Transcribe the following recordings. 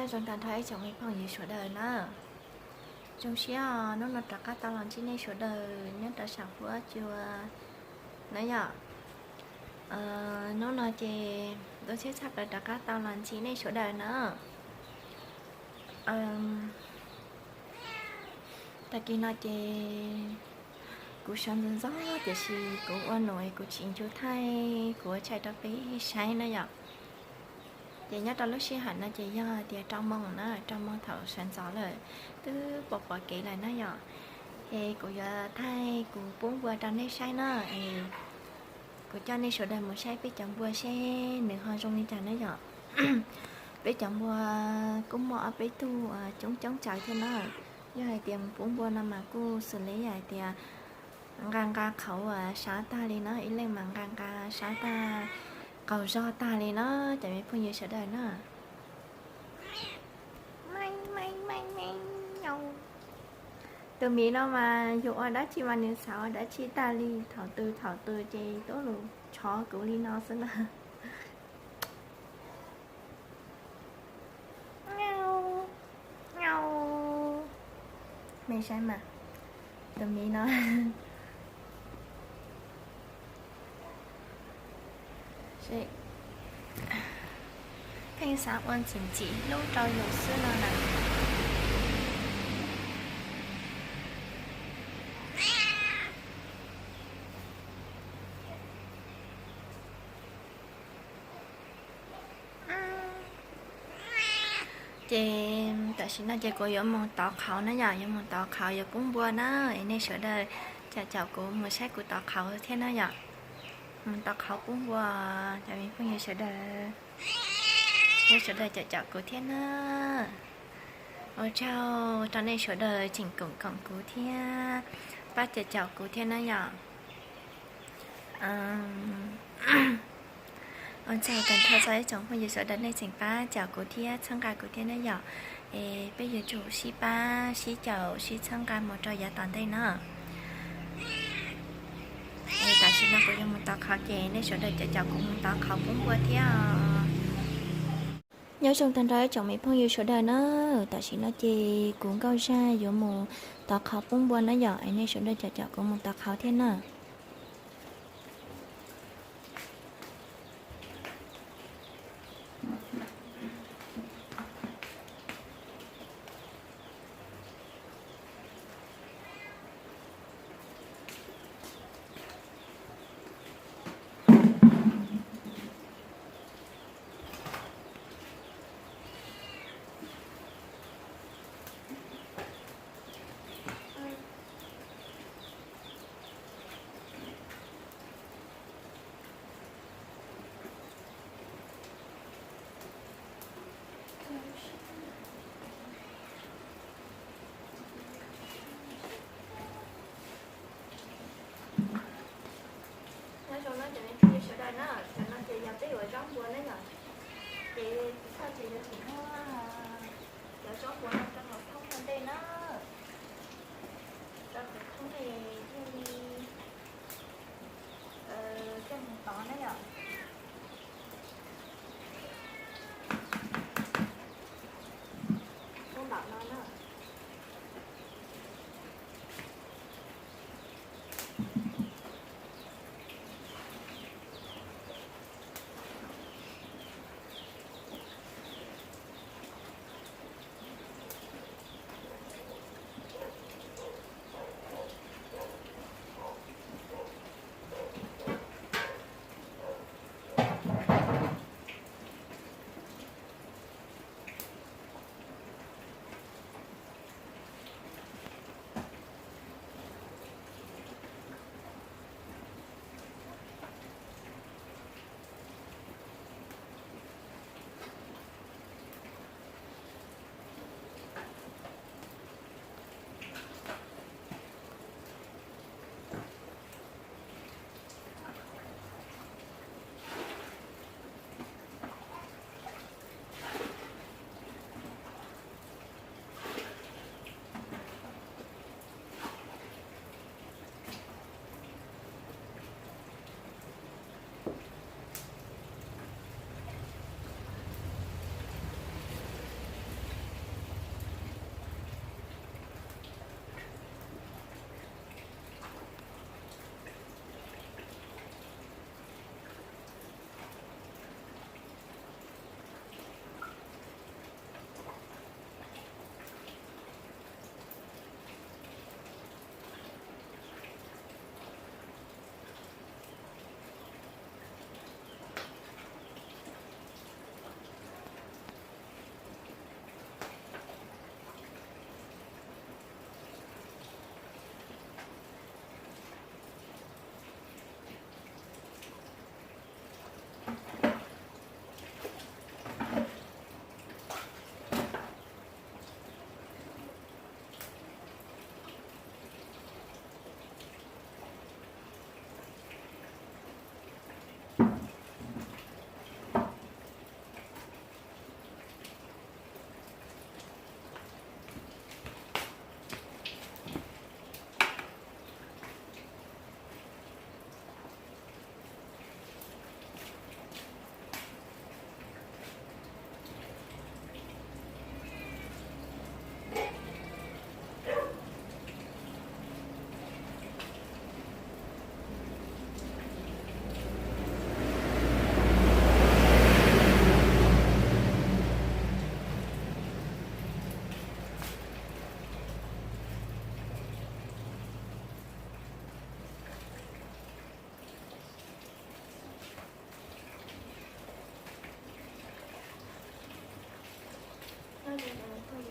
Zoo tag nrho ib tsoom me phooj ywg sawv daws na. Zoo siab hnub no rov qab tau los ntsib nej sawv daws nyob rau saum huab cua na yom. Hnub no ces ntxim tshaj plaws rov qab tau los ntsib nej sawv daws na. Tag kis no ces kuv sawv ntxov ntxov tiam sis kuv ua num es kuv tsis ncu thaij kuv ua tshais rau peb saib na yom. Ces nyob rau lub sij hawm no ces yog tias rau moos na, rau moos thaum sawv ntxov lawm, twb pom pom kev lawm na yom. Es kuv yuav thaij kuv pub npua rau nej saib na. Kuv coj nej sawv daws mus saib peb cov npua seb nws ho zoo li cas na yom. Peb cov npua kuj muaj ob peb tug coob coob tsawv thiab na. Yog hais tias mus pub npua no mas kuj xws li hais tias nqa nqa qhauv sab tag li na, ib leeg mas nqa nqa sab tag, qaug zog tag li na, cov me phooj ywg sawv daws na. Tus miv no mas yus ua dab tsi mas nws xav ua dab tsi tag li, thaum twg thaum twg ces tuaj los tshov kuv li no xwb na. Me saib mas, tus miv no pheej xav ua ntxim ntxim hlub rau yus xwb no na. Ces tam sim no ces kuv yuav mus tov qhauv na yom, yuav mus tov qhauv yuav pub npua na, es nej sawv daws caum caum kuv mus saib kuv tov qhauv thiab na yom. Mus tov qhauv pub npua, cov me phooj ywg sawv daws, nej sawv daws caum caum kuv thiab na. Ua tsaug rau nej sawv daws tseem koom koom kuv thiab pab caum caum kuv thiab na yom. Ua tsaug tag nrho txog ib tsoom phooj ywg sawv daws nej tseem pab caum kuv thiab txhawb nqa kuv thiab na yom. Es peb yuav tsum sib pab sib caum sib txhawb nqa mus rau yav tom ntej no. Es tam sim no kuv yuav mus tov qhauv ces nej sawv daws caum caum kuv mus tov qhauv pub npua thiab os. Nyob zoo tag nrho ib tsoom me phooj ywg sawv daws na, tam sim no ces kuv nkauj zaj yuav mus tov qhauv pub npua na yom, es nej sawv daws caum caum kuv mus tov qhauv thiab na.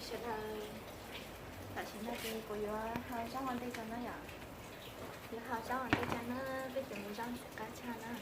Sawv daws, tam sim no ces kuv yuav hau zaub ua ntej tso na yom. Yuav hau zaub ua ntej tso na, peb cov mus zaub ntxim qab tshaj na.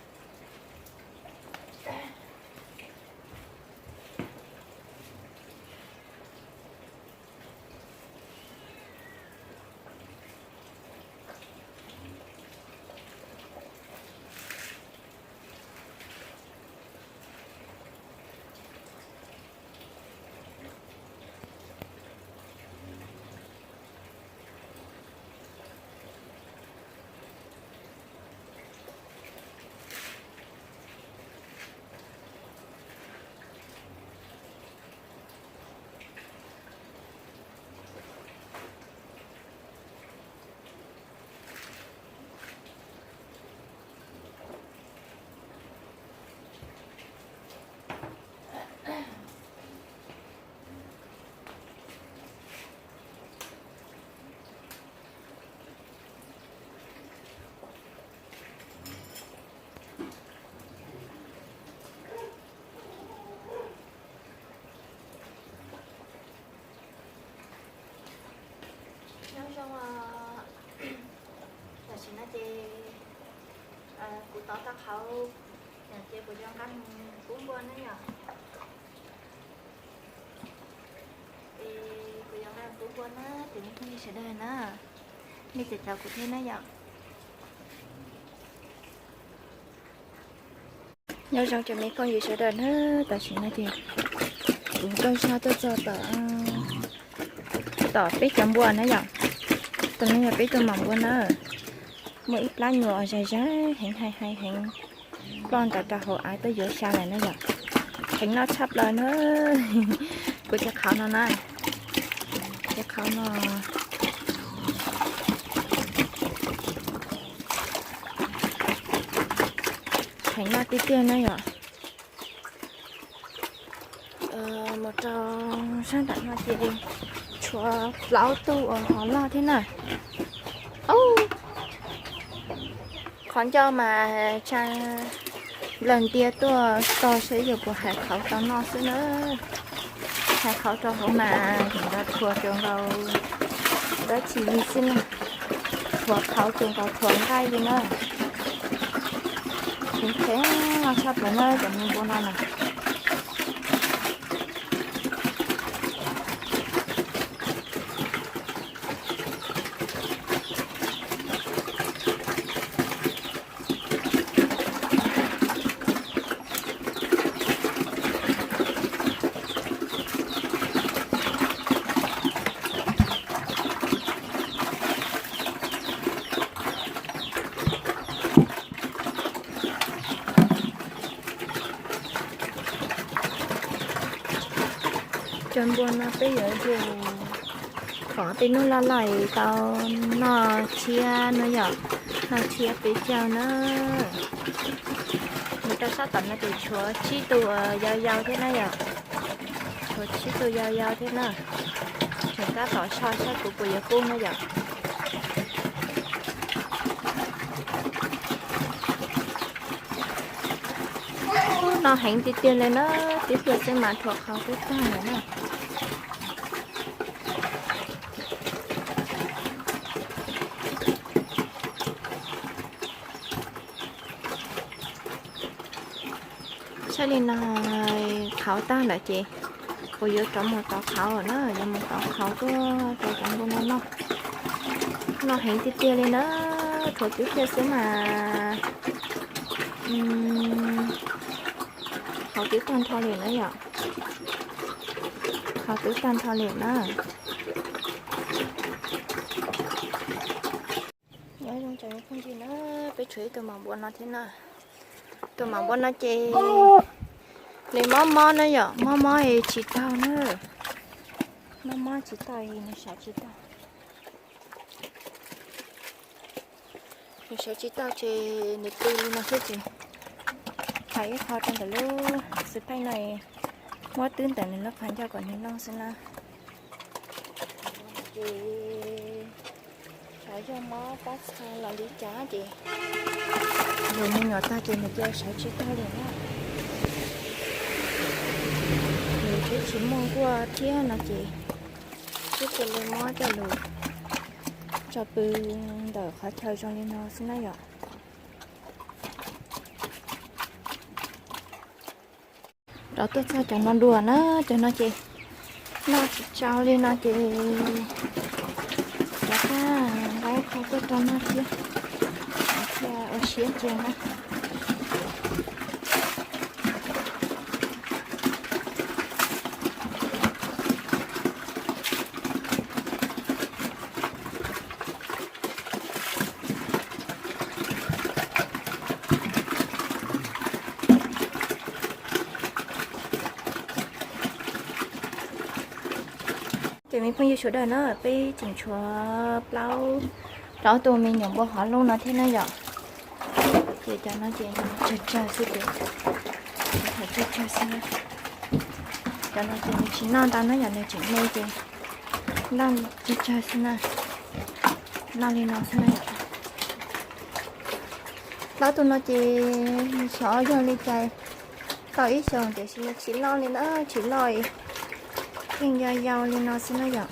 Nyob zoo, tam sim no ces kuv tov tau qhauv, ces kuv yuav nqa mus pub npua na yom. Es kuv yuav nqa mus pub npua na, ces nej phooj ywg sawv daws na, nej caum caum kuv thiab na yom. Nyob zoo cov me phooj ywg sawv daws na, tam sim no ces kuv nkag siab tuaj txog tom, tom peb cov npua na yom. Tus no yog peb tus maum npua na, muaj ib plab nyuam zais zais heev, hais hais heev, ploj ntawd rau hauv av tuaj yuav xya lawm na yom. Heev noj tshaj plaws na. Kuv cov qhauv no na, cov qhauv no heev noj tiag tiag na yom. Mus rau sab nram no ces tshuav plaub tug uas hov loj thiab na. Qhov ncauj mas tsa nplawg ntia tuaj tog seb yuav puas hais qhauv tau noj xwb na. Hais qhauv rau hauv mas nrov rhuav cuag nkaus dab tsi li xwb na. Rhuav qhauv cuag nkaus rhuav nqaij li na. Heev heev no tshaj plaws na cov me npua no na. Cov npua no peb yuav yug thov tej hnub loj loj tau noj tshiab na yom, noj tshiab peb caug na. Mus rau sab tom no ces tshuav tsib tug yau yau thiab na yom, tshuav tsib tug yau yau thiab na. Tseem tab tom so saib kuv puas yuav pub na yom. Noj heev tiag tiag li na, tib pliag xwb mas rhuav qhauv twb tag lawm na. Saib li no, qhauv tag lawm ces kuv yuav rov mus tov qhauv na, yuav mus tov qhauv tuaj rau cov npua no noj. Noj heev tiag tiag li na, rhuav tib pliag xwb mas qhauv twb tag nrho li na yom. Qhauv twb tag nrho li na. Nyob zoo cov me phooj ywg na, peb tshuav ib tug maum npua no thiab na. Tus maum npua no ces nws mob mob na yom, mob mob es tsis taug na. Mob mob tsis taug es nws sawv tsis taug. Nws sawv tsis taug ces nws pw li no xwb ces hais ib qho rau ntawm lub xwb pheej no, muab twb ntawm nws lub qhov ncauj kom nws looj xwb na. Ces xyov yog mob pab txha los li cas ces yus me nyuam tag ces nws cia sawv tsis taug li na. Nws twb tsis muaj nkuaj thiab no ces Ces li muab coj lug tso pw ntawm qhov chaw zoo li no xwb na yom. Rov tuaj txog cov no dua na, cov no ces noj tsis tsau li no ces rov qab nqa ib qho tuaj rau noj thiab, thiaj ua siab ntsia na. Ces me phooj ywg sawv daws na, peb tseem tshuav plaub, plaub tug me nyuam npua hov lub no thiab na yom. Ces cov no ces tsawg tsawg xwb ces, tsawg tsawg xwb na. Cov no ces nws tsis noj ntau na yom, nws tseem me ces noj tsawg tsawg xwb na. Noj li no xwb na yom. Plaub tug no ces xyov yog li cas, tau ib xyoos tiam sis tsis loj li na, tsis loj, yeej yau yau li no xwb na yom.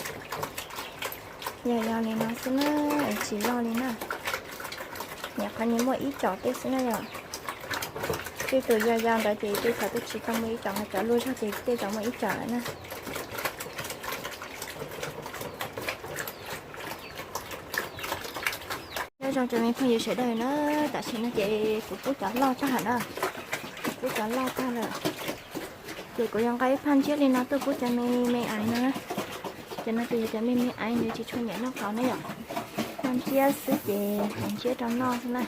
Yau yau li no xwb na, tsis loj li na. Nyuam qhuav nyias muaj ib com tej xwb na yom. Tej tus yau yau ntawd ces tej thaum twb tsis tau muaj ib com, cov luaj zog ces tej zaum muaj ib com lawm na. Nyob zoo cov me phooj ywg sawv daws na, tam sim no ces kuv pub cov loj tag lawm na, kuv pub cov loj tag lawm. Ces kuv yuav nqa ib phaj ntsiab li no tuaj pub cov me me aiv no na. Cov no ces yog cov me me aiv nws tsis tshua nyiam noj qauv na yom. Phaj ntsiab xwb ces hais ntsiab rau noj xwb na.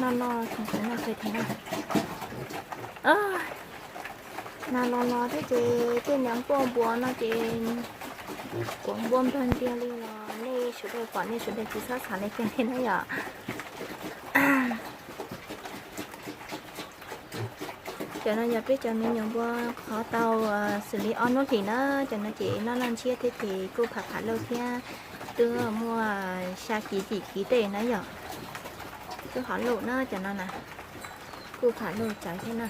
Noj noj kheev kheev noj kawg thiab na. Nag los los thiab ces tej niag nkuaj npua no ces kuav npua npawg ntiag li los nej sawv daws pom nej sawv daws tsis txhob xav li cas li na yom. Cov no yog peb cov me nyuam npua qhov tau xws li ob hnub hlis na, cov no ces noj noj ntshiab thiab ces kuj pham pham lauj thiab, twb muaj xya kiv yim kiv tej na yom. Twb hov luj na cov no na, kuj pham lauj tsawv thiab na.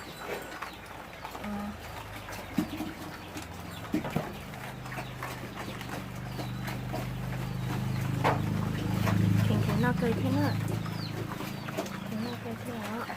Kheev kheev noj kawg thiab na, kheev noj kawg thiab os.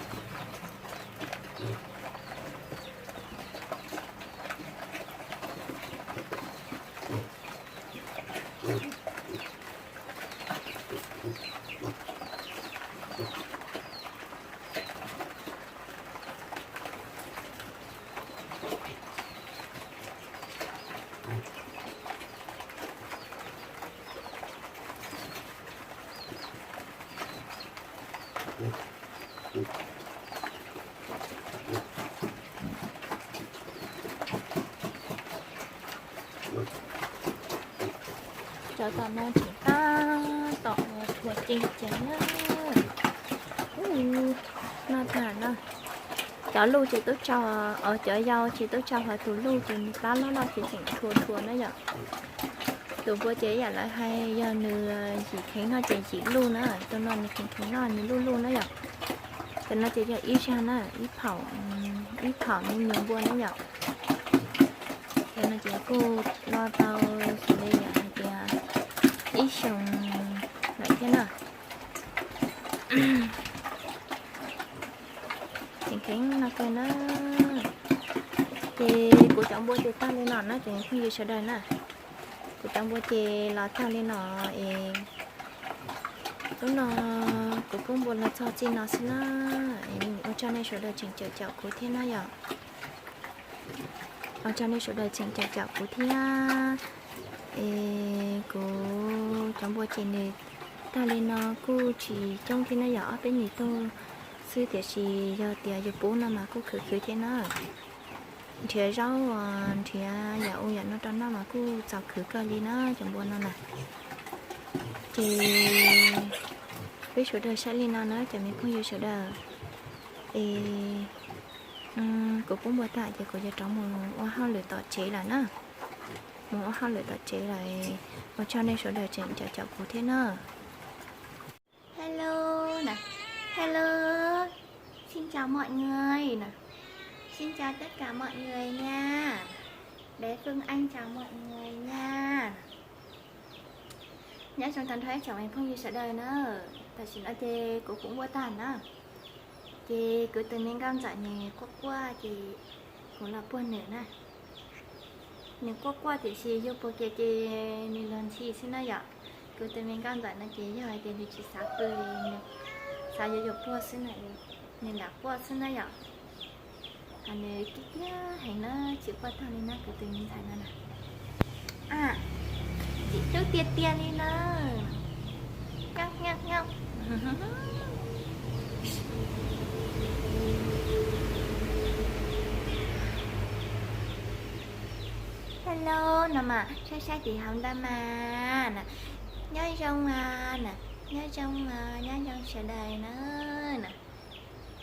Cov tom no tseem tab tom ua rhuav ceev ceev na. Noj tag na. Cov luj ces tub tsau, cov yau ces tub tsau hlo tus luj ces nws plab loj loj ces tseem rhuav rhuav na yom. Tus npua ces yam lawv hais yog nws yim kheev noj ces yim luj na, tus no nws kheev kheev noj nws luj luj na yom. Cov no ces yog ib zag na, ib phaum, ib phaum me nyuam npua na yom. Cov no ces kuj lo tau xws li yam hais tias ib xyoos lawm thiab na. Kheev kheev no kawg na. Ces kuv cov npua ces tag li no na cov phooj ywg sawv daws na. Kuv cov npua ces los tag li no es hnub no kuv pub npua los txog txij no xwb na. Ua tsaug nej sawv daws tseem caum caum kuv thiab na yom. Ua tsaug nej sawv daws tseem caum caum kuv thiab. Es kuv cov npua ces nws tag li no kuj tsis coob thiab na yom, ob peb nyuag tug xwb tiam sis yog tias yus pub no mas kuj khwv khwv thiab na. Nrhiav zaub, nrhiav yam ub yam no rau noj mas kuj txaus khwv kawg li na cov npua no na. Ces peb sawv daws saib li no na cov me phooj ywg sawv daws. Es kuv pub npua tag ces kuv yuav rov mus ua hauj lwm tom tsev lawm na. Mus ua hauj lwm tom tsev lawm. Ua tsaug nej sawv daws tseem caum caum kuv thiab na. Hello nè. Hello. Xin chào mọi người nè. Xin chào tất cả mọi người nha. Bé Phương Anh chào mọi người nha. Nyob zoo tag nrho ib tsoom phooj ywg sawv daws na. Tam sim no ces kuv pub npua tag na. Ces kuv tus me nkauj ntxawm nws quaj quaj ces kuv los puag nws na. Nws quaj quaj tiam sis yug puag kiag ces nws los ntxhi xwb na yom. Kuv tus me nkauj ntxawm no ces yog hais tias nws tsis xav pw, nws xav yuav yuav puag xwb na, nws lam quaj xwb na yom. Nws kiag kiag heev na, tsis quaj tag li na, kuv tus me ntxhais no na. Txiv hlub tiag tiag li na. Nyob nyob nyob. Hello, no mas saib saib tim hauv ntawd mas na. Nyob zoo na, nyob zoo, nyob zoo sawv daws na,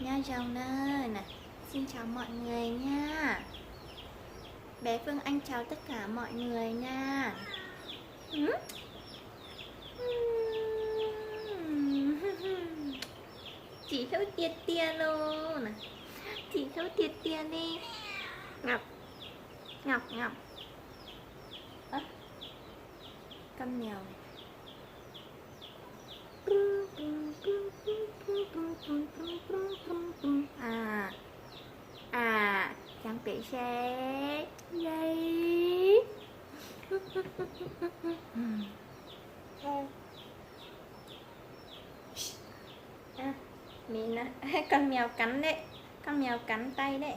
nyob zoo na. Xin chào mọi người nha. Bé Phương Anh chào tất cả mọi người nha. Txiv hlub tiag tiag luôn. Txiv hlub tiag tiag li. Ngọc, Ngọc, Ngọc. Con mèo này. À, à, trắng pế xe. Yay. À, mình, con mèo cắn đấy. Con mèo cắn tay đấy.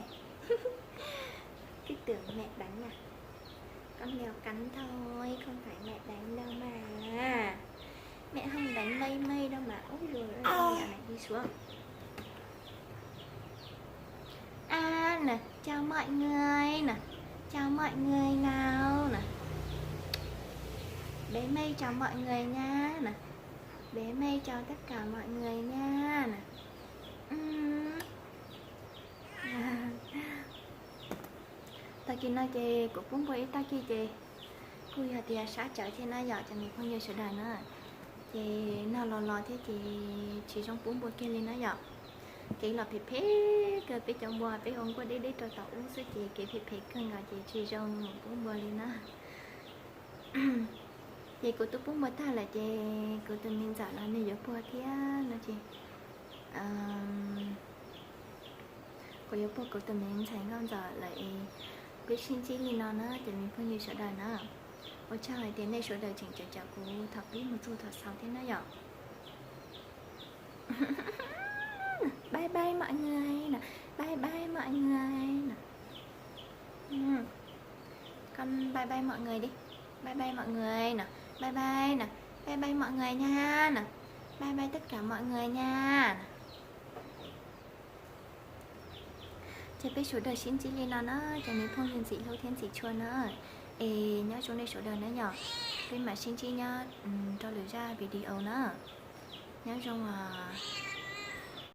Cứ tưởng mẹ đánh à. Con mèo cắn thôi, không phải mẹ đánh đâu mà. Mẹ không đánh Mây Mây đâu mà. Ôi rồi, mẹ này đi xuống. À, nè, chào mọi người nè. Chào mọi người nào nè. Bé Mây chào mọi người nha nè. Bé Mây chào tất cả mọi người nha nè. Hm. Tag kis no ces kuv pub npua ib tag kis ces kuj yog tias sab tsawv thiab na yom, cov me phooj ywg sawv daws na. Ces nag los los thiab ces tsis zoo pub npua kiag li na yom. Kev los phem phem kawg, peb cov npua peb ua nkuaj deb deb rau tom ub xwb ces kev phem phem kawg nkaus ces tsis zoo pub npua li na. Ces kuv twb pub npua tag lawm ces kuv tus me ntxawm los nws yuav puag thiab no ces kuv yuav puag kuv tus me ntxhais nkauj ntxawm lawm es peb sib ntsib li no na cov me phooj ywg sawv daws na. Ua tsaug hais tias nej sawv daws tseem caum caum kuv thaum pib mus txog thaum xaus thiab na yom. Bye bye mọi người nè. Bye bye mọi người nè. Con bye bye mọi người đi. Bye bye mọi người nè. Bye bye nè. Bye bye mọi người nha nè. Bye bye tất cả mọi người nha nè. Ces peb sawv daws sib ntsib li no na cov me phooj ywg ntxim hlub thiab ntxim tshua na. Es nyob zoo nej sawv daws na yom. Peb mam sib ntsib nyob rau lwm zaj video na. Nyob zoo os.